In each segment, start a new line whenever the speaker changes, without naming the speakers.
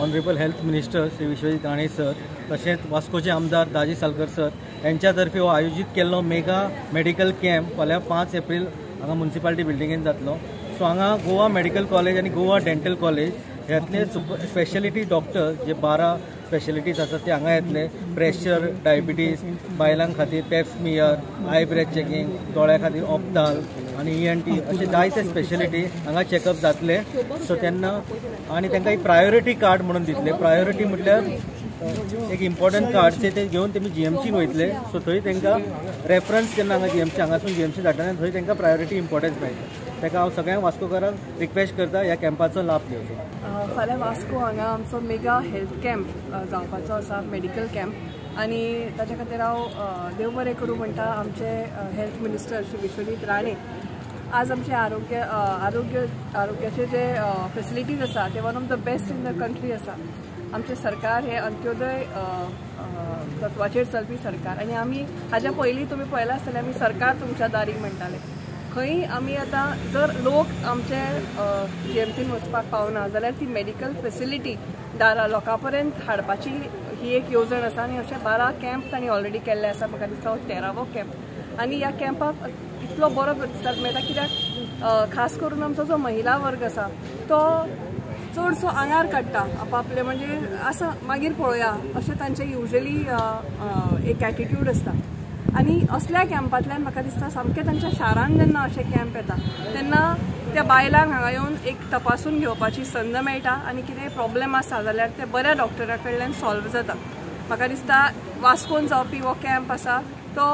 Honourable health minister Shri Vishwajit Rane sir तशेंच वास्कोचे आमदार दाजी Salkar sir यांच्या तर्फे हो आयोजीत केल्लो मेगा मेडिकल कॅम्प फाल्यां 5 एप्रील हांगा म्युन्सिपालिटी बिल्डिंगेन जातलो. सो हांगा गोवा मेडिकल कॉलेज आनी गोवा डेंटल कॉलेज ह्यातले सुपर स्पेशलिटी डॉक्टर जे 12 स्पेशलिटीज आसात ते हांगा येतले. प्रेशर, डायबिटीज, बायलां खातीर पेप्समियर, I breath checking, दोळ्या खातीर ऑप्ताल आनी ENT अशे जायते स्पेशलिटी हांगा चॅकअप जातले. सो तेन्ना आनी तांकां एक प्रायोरिटी कार्ड म्हणून दितले. प्रायोरिटी म्हटल्यार एक इम्पॉर्टंट कार्ड ते घेवन तेमी GMCन वयतले. सो थंय तांकां रेफरन्स जेन्ना हांगा GMC हांगासून GMC धाडटना थंय तांकां प्रायोरिटी इम्पॉर्टन्स मेळटा. ताका हांव सगळ्यांक वास्कोकारांक रिक्वेस्ट करता ह्या कॅम्पाचो लाभ घेवचो.
फाल्यां वास्को हांगा आमचो मेगा हेल्थ कॅम्प जावपाचो आसा, मेडिकल कॅम्प, आनी ताच्या खातीर हांव देव बरें करूं म्हणटा आमचे हेल्थ मिनिस्टर श्री विश्वजीत राणे. आज आमचे आरोग्य आरोग्य आरोग्याचे जे फेसिलिटीज आसा ते one of the best in the country आसा. आमचें सरकार हें अंत्योदय तत्वाचेर चलपी सरकार आनी आमी हाज्या पयलीं तुमी पळयलां आसतलें आमी सरकार तुमच्या दारी म्हणटाले. खंय आमी आतां जर लोक आमचे GMCन वचपाक पावना जाल्यार ती मेडिकल फेसिलिटी दारा लोकां पर्यंत हाडपाची ही एक येवजण आसा आनी अशे 12 कॅम्प तांणी ऑलरेडी केल्ले आसा. म्हाका दिसता हो 13वो कॅम्प आनी ह्या कॅम्पाक इतलो बरो प्रतिसाद मेळटा कित्याक खास करून आमचो जो महिला वर्ग आसा तो चडसो आंगार काडटा आपापले, म्हणजे आसा मागीर पळोवया अशें तांचें युजली एक एटिट्यूड आसता. आनी असल्या कॅम्पांतल्यान म्हाका दिसता सामकें तांच्या शारान जेन्ना अशे कॅम्प येता तेन्ना त्या बायलांक हांगा येवन एक तपासून घेवपाची संद मेळटा आनी कितें प्रॉब्लेम आसा जाल्यार ते बऱ्या डॉक्टरा कडल्यान सॉल्व जाता. म्हाका दिसता वास्कोन जावपी हो कॅम्प आसा तो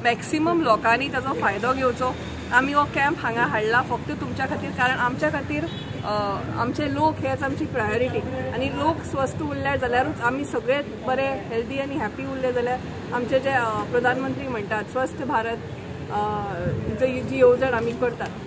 मॅक्सिमम लोकांनी ताजो फायदो घेवचो. आमी हो कॅम्प हांगा हाडला फक्त तुमच्या खातीर, कारण आमच्या खातीर आमचे लोक हेच आमची प्रायोरिटी आनी लोक स्वस्थ उरले जाल्यारूच आमी सगळे बरे हेल्दी आनी हॅपी उरले जाल्यार आमचे जे प्रधानमंत्री म्हणटात स्वस्थ भारत जी येवजण आमी करतात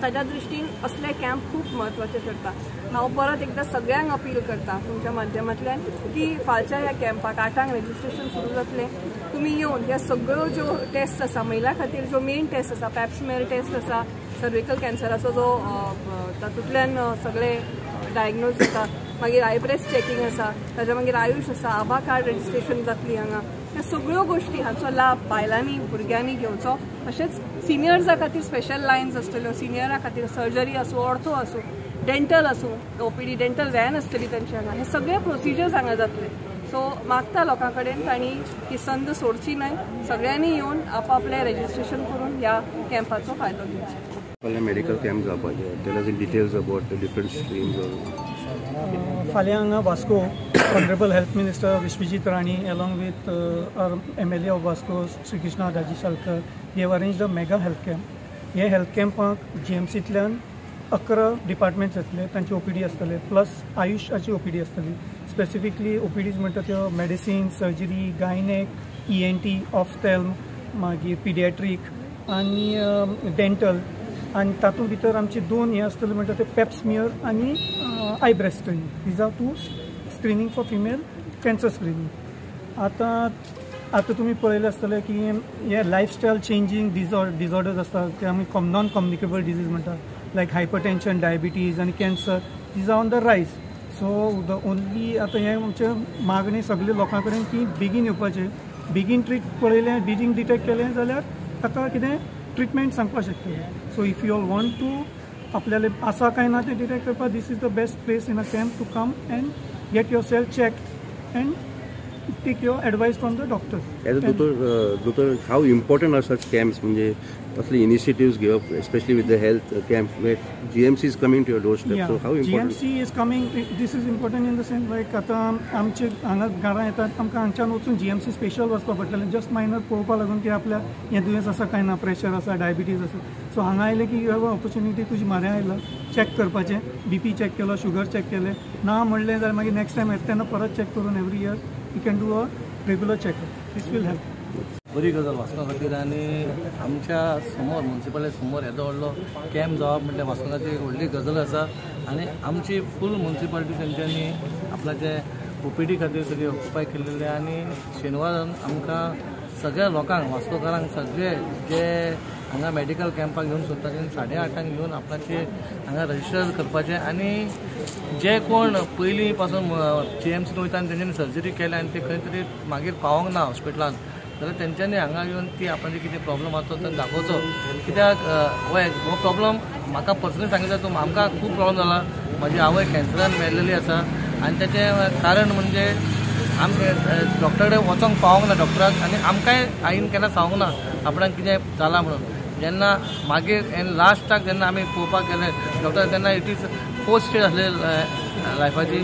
ताज्या दृश्टीन असले कॅम्प खूब म्हत्वाचे ठरता. हांव परत एकदां सगळ्यांक अपील करता तुमच्या माध्यमांतल्यान की फालच्या ह्या कॅम्पाक 8 रजिस्ट्रेशन सुरू जातलें. तुमी येवन ह्या सगळ्यो ज्यो टेस्ट आसा महिला खातीर ज्यो मेन टेस्ट आसा, पॅप्समेअर टेस्ट आसा, सर्विकल कॅन्सराचो जो तातूंतल्यान सगळे डायग्नोज जाता, मागीर आयब्रेस्ट चॅकिंग आसा, ताच्या मागीर आयुश आसा, आभा कार्ड रजिस्ट्रेशन जातली हांगा. ह्या सगळ्यो गोश्टी हांचो लाभ बायलांनी भुरग्यांनी घेवचो. तशेंच सिनियर्सा खातीर स्पेशल लायन्स आसतल्यो, सिनियरा खातीर सर्जरी आसूं, ऑर्थो आसूं, डेंटल आसूं, OPD dental van आसतली तांची हांगा. हे सगळे प्रोसिजर्स हांगा जातले. सो मागता लोकां कडेन तांणी ही संद सोडची न्हय, सगळ्यांनी येवन आपापलें रजिस्ट्रेशन करून ह्या कॅम्पाचो फायदो घेवचो.
फाल्यां मेडिकल कॅम्प जावपाचे, tell us in details about the different streams.
फाल्यां हांगा Vasco honourable health minister Vishwajit Rane along with our MLA of Vasco Shri Krishna Daji Salkar they have arranged a mega health camp. हे health कॅम्पाक GMCंतल्यान 11 departments येतले, तांचे OPD आसतले, plus आयुषाची OPD आसतली. Specifically OPDs म्हणटा त्यो medicine, surgery, gynaec, ENT, ophthalm, मागीर पिडिएट्रीक आनी dental. आनी तातूंत भितर आमचे 2 हे आसतले म्हणटा ते पेप्समियर आनी eye breast screening. These are 2 screening for female cancer screening. आतां आतां तुमी पळयलें आसतलें की हे लायफस्टायल चेंजींग डिसऑर्डर्स आसता ते आमी नॉन कम्युनिकेबल डिजीज म्हणटा, लायक हायपरटेन्शन, डायबिटीज आनी cancer. These are on the rise. So the only आतां हें आमचें मागणें सगळे लोकां कडेन की बेगीन येवपाचें, बेगीन ट्रीट पळयलें, बेगीन डिटेक्ट केलें जाल्यार ताका कितें ट्रिटमेंट सांगपाक शकतलें. So if you all want to आपल्याला आसा काय ना तें डिटेक्ट करपाक, this is the best place in a camp to come and get yourself check and take your advice from the doctor.
As a doctor, how important are such camps? म्हणजे असले initiatives घेवप, especially with the health camp where GMC is coming to your doorstep. So how important?
GMC is coming, this is important in the sense like आतां आमचे हांगा घरां येतात, आमकां हांगच्यान वचून GMC special वचपाक पडटलें जस्ट मायनर पळोवपाक लागून की आपल्या हें दुयेंस आसा काय ना, प्रेशर आसा, डायबिटीज आसा. सो हांगा आयलें की you have a opportunity, तुजी म्हऱ्यां आयला चॅक करपाचें, BP check केलो, शुगर चॅक केलें, ना म्हणलें जाल्यार मागीर नेक्स्ट टायम येता तेन्ना परत चॅक करून every year you can do a regular checkup. This will help.
बरी गजाल वास्को खातीर आनी आमच्या समोर म्युन्सिपालिटी समोर येदो व्हडलो कॅम्प जावप म्हटल्यार वास्को खातीर एक व्हडली गजाल आसा. आनी आमची फूल म्युन्सिपालिटी तेंच्यांनी आपल्याचे OPD खातीर सगळी ऑक्युपाय केल्लेली आनी शेनवारान आमकां सगळ्या लोकांक वास्कोकारांक सगळे जे हांगा मेडिकल कॅम्पाक येवन सोदता 8:30 येवन आपणाचे हांगा रजिस्टर करपाचें आनी जे कोण पयलीं पासून जीएमसीन वयता आनी तेंच्यांनी सर्जरी केल्या आनी ते खंय तरी मागीर पावोंक ना हॉस्पिटलान जाल्यार तेंच्यांनी हांगा येवन ती आपणाचे कितें प्रॉब्लम आसा तो दाखोवचो. कित्याक हो प्रॉब्लम म्हाका पर्सनली सांगितलं तो आमकां खूब प्रॉब्लम जाला. म्हजी आवय कॅन्सरान मेळ्ळेली आसा आनी तेचें कारण म्हणजे आमकां डॉक्टरा कडेन वचोंक पावोंक ना डॉक्टराक आनी आमकांय आईन केन्ना सांगूंक ना आपणाक कितें जालां म्हणून. जेन्ना मागीर लास्टाक जेन्ना आमी पळोवपाक गेले डॉक्टर तेन्ना it is fourth stage आसली लायफाची,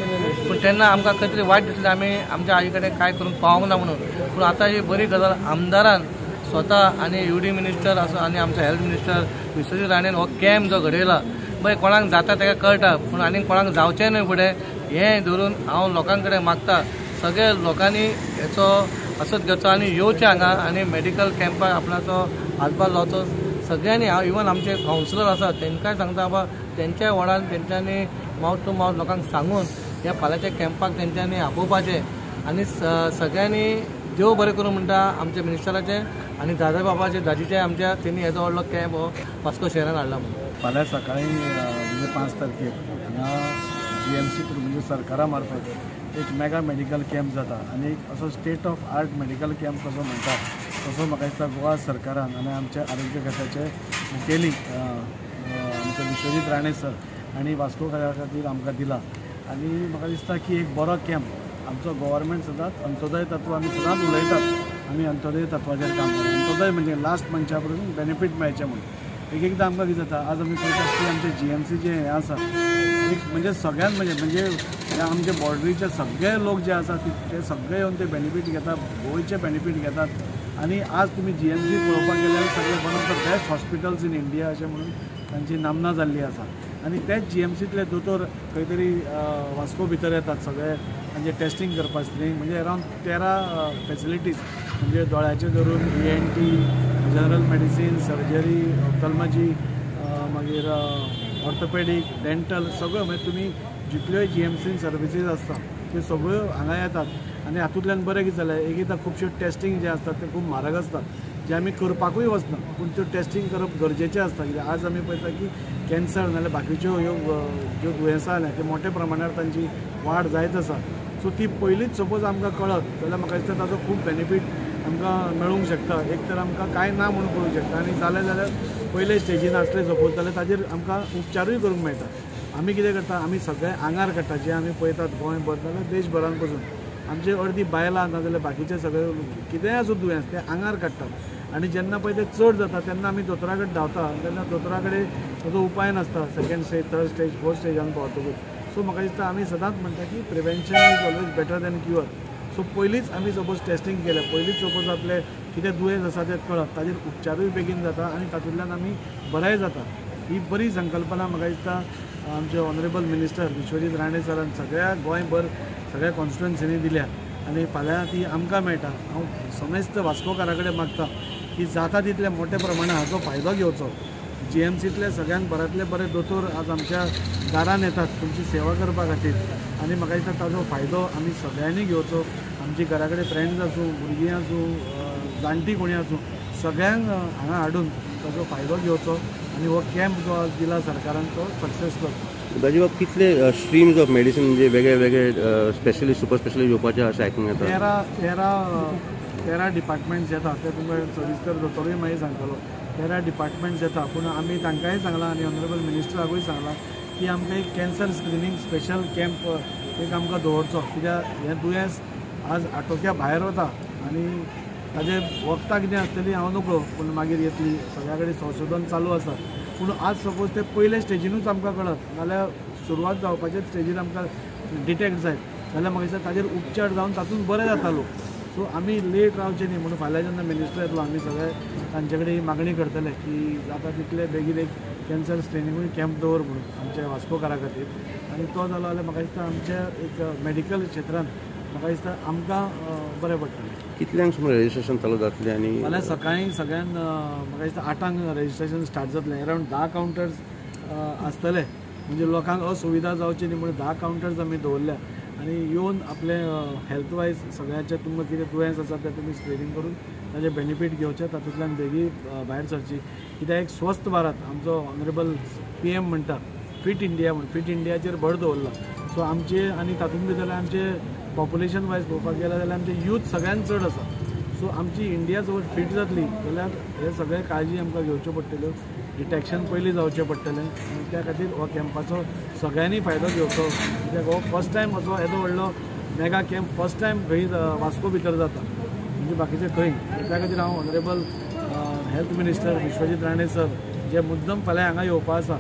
पूण तेन्ना आमकां खंय तरी वायट दिसलें आमी आमच्या आई कडेन कांय करूंक पावोंक ना म्हणून. पूण आतां ही बरी गजाल आमदारान स्वता आनी यू डी मिनिस्टर आसूं आनी आमचो हेल्थ मिनिस्टर विश्वजीत राणेन हो कॅम्प जो घडयला पळय कोणाक जाता ताका कळटा पूण आनी कोणाक जावचें न्हय फुडें हें धरून हांव लोकां कडेन मागता सगळे लोकांनी हेचो असोच घेवचो आनी येवचें हांगा आनी मेडिकल कॅम्पाक आपणाचो हातभार लावचो सगळ्यांनी. हांव इवन आमचे कावन्सिलर आसा तांकांय सांगता बाबा तेंच्या वॉर्डान तेंच्यांनी मावथ टू मावथ लोकांक सांगून ह्या फाल्यांच्या कॅम्पाक तेंच्यांनी आपोवपाचें आनी सगळ्यांनी देव बरें करूं म्हणटा आमच्या मिनिस्टराचें आनी दादा बाबाचे दाजीचे आमच्या तेणी हेजो व्हडलो कॅम्प हो वास्को शहरान हाडला म्हणून.
फाल्यां सकाळीं म्हणजे 5 तारखेर हांगा जीएमसी थ्रू म्हणजे सरकारा मार्फत एक मेगा मेडिकल कॅम्प जाता आनी एक असो state of art medical camp कसो म्हणटात तसो म्हाका दिसता गोवा सरकारान आनी आमच्या आरोग्य खात्याचे मुखेली आमचे विश्वजीत राणे सर आनी वास्कोकारा खातीर आमकां दिला. आनी म्हाका दिसता की एक बरो कॅम्प आमचो गव्हर्मेंट सदांच अंत्योदय तत्व आमी सदांच उलयतात, आमी अंत्योदय तत्वाचेर काम करता. अंत्योदय म्हणजे लास्ट मनशा पसून बेनिफीट मेळचें म्हणून. एक एकदां आमकां कितें जाता आज आमी पळयतात की आमचे जीएमसी जे हें आसा एक म्हणजे सगळ्यांत म्हणजे म्हणजे आमचे बॉर्डरीचे सगळे लोक जे आसा ते सगळे येवन ते बेनिफीट घेतात, गोंयचे बेनिफीट घेतात. आनी आज तुमी जीएमसी पळोवपाक गेल्यार सगळे one of the best hospitals in India अशें म्हणून तांची नामना जाल्ली आसा. आनी तेच जीएमसींतले दोतोर खंय तरी वास्को भितर येतात सगळे तांचे टेस्टिंग करपाक स्क्रिनींग म्हणजे अरावंड 13 फेसिलिटीज म्हणजे दोळ्याचे धरून ENT, general medicine, surgery, ophthalmology, मागीर ऑर्थोपेडीक, डेंटल सगळ्यो म्हणजे तुमी जितल्योय जीएमसीन सर्विसीज आसता त्यो सगळ्यो हांगा येतात. आनी हातूंतल्यान बरें कितें जालें एक एकदां खुबश्यो टेस्टिंग जें आसता तें खूब म्हारग आसता जें आमी करपाकूय वचना पूण त्यो टेस्टिंग करप गरजेचें आसता. कित्याक आज आमी पळयता की कॅन्सर नाजाल्यार बाकीच्यो ह्यो ज्यो दुयेंसां जाल्या त्यो मोठ्या प्रमाणार तांची वाड जायत आसा. सो ती पयलींच सपोज आमकां कळत जाल्यार म्हाका दिसता ताचो खूब बेनिफीट आमकां मेळूंक शकता. एक तर आमकां कांय ना म्हणून करूंक शकता आनी जालें जाल्यार पयले स्टेजीन आसले सपोज जाल्यार ताजेर आमकां उपचारूय करूंक मेळटा. आमी कितें करता आमी सगळे आंगार काडटा जे आमी पळयतात गोंयभर नाजाल्यार देशभरान पसून आमचे अर्दी बायलां नाजाल्यार बाकीचे सगळे कितेंय आसूं दुयेंस ते आंगार काडटात आनी जेन्ना पळय ते चड जाता तेन्ना आमी दोतोरा कडेन धांवता तेन्ना दोतोरा कडेन ताचो उपाय नासता second stage, third stage, fourth स्टेजान पावतकूच. सो म्हाका दिसता आमी सदांच म्हणटा की prevention is always better than cure. So पयलींच आमी सपोज टेस्टिंग केलें, पयलींच सपोज आपलें कितें दुयेंस आसा तें कळत ताजेर उपचारूय बेगीन जाता आनी तातूंतल्यान आमी बरेंय जाता. ही बरी संकल्पना म्हाका दिसता आमचे ऑनरेबल मिनिस्टर विश्वजीत राणे सरान सगळ्या गोंयभर सगळ्या कॉन्स्टिट्युएन्सीनी दिल्या आनी फाल्यां ती आमकां मेळटा. हांव समेस्त वास्कोकारा कडेन मागता की जाता तितल्या मोठ्या प्रमाणात हाचो फायदो घेवचो. जीएमसींतले सगळ्यांत बऱ्यांतले बरे दोतोर आज आमच्या दारान येतात तुमची सेवा करपा खातीर आनी म्हाका दिसता ताचो फायदो आमी सगळ्यांनी घेवचो. आमची घरा कडेन फ्रेंड्स आसूं, भुरगीं आसूं, जाणटीं कोणी आसूं, सगळ्यांक हांगा हाडून ताचो फायदो घेवचो आनी हो कॅम्प जो आज दिला सरकारान तो सक्सेस करचो.
दाजीबाब कितले स्ट्रीम्स ऑफ मेडिसीन म्हणजे वेगळे वेगळे स्पेशलिस्ट सुपर स्पेशलिस्ट येवपाचे अशें आयकूंक येता?
13 डिपार्टमेंट्स येता ते तुमकां सविस्तर दोतोरूय मागीर सांगतलो. 13 डिपार्टमेंट्स येता पूण आमी तांकांय सांगलां आनी ऑनरेबल मिनिस्टराकूय सांगलां की आमकां एक कॅन्सर स्क्रिनींग स्पेशल कॅम्प एक आमकां दवरचो. कित्याक हें दुयेंस आज आटोक्या भायर वता आनी ताजे वखदां कितें आसतलीं हांव नकळो पूण मागीर येतली सगळ्या कडेन संशोधन चालू आसा. पूण आज सपोज ते पयले स्टेजीनूच आमकां कळत नाल्यार सुरवात जावपाचे स्टेजीर आमकां डिटेक्ट जायत जाल्यार म्हाका दिसता ताजेर उपचार जावन तातूंत बरें जाता लोक. सो आमी लेट रावचे न्ही म्हणून फाल्यां जेन्ना मिनिस्टर येतलो आमी सगळे तांचे कडेन ही मागणी करतले की जाता तितले बेगीन एक कॅन्सर स्क्रिनींगूय कॅम्प दवर म्हणून आमच्या वास्कोकारा खातीर. आनी तो जालो जाल्यार म्हाका दिसता आमच्या एक मेडिकल क्षेत्रान म्हाका दिसता आमकां बरें पडटलें.
कितल्यांक सुमार रजिस्ट्रेशन चालू जातलें? आनी
फाल्यां सकाळीं सगळ्यांक म्हाका दिसता 8 रजिस्ट्रेशन स्टार्ट जातलें. अरावंड 10 कावंटर्स आसतले म्हणजे लोकांक असुविधा जावची न्ही म्हणून 10 कावंटर्स आमी दवरल्या आनी येवन आपलें हेल्थ वायज सगळ्यांचें तुमकां कितें दुयेंस आसा तें तुमी स्क्रिनींग करून ताजे बेनिफीट घेवचे, तातूंतल्यान बेगी भायर सरची. कित्याक एक स्वस्थ भारत आमचो ऑनरेबल PM म्हणटा, फिट इंडिया म्हण, फिट इंडियाचेर भर दवरला. सो आमचे आनी तातूंत भितर आमचे पॉप्युलेशन वायज पळोवपाक गेल्यार जाल्यार आमचे यूथ सगळ्यान चड आसा. सो आमची इंडिया जर फिट जातली जाल्यार हे सगळे काळजी आमकां घेवच्यो पडटल्यो, डिटेक्शन पयलीं जावचें पडटलें आनी त्या खातीर हो कॅम्पाचो सगळ्यांनी फायदो घेवचो. कित्याक हो फर्स्ट टायम असो येदो व्हडलो मेगा कॅम्प फर्स्ट टायम खंय वास्को भितर जाता, म्हणजे बाकीचे खंय. त्या खातीर हांव honourable health minister Vishwajit Rane sir जे मुद्दम फाल्यां हांगा येवपा आसा,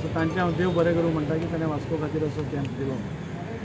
सो तांचें हांव देव बरें करूं म्हणटा की ताणें वास्को खातीर असो कॅम्प दिलो.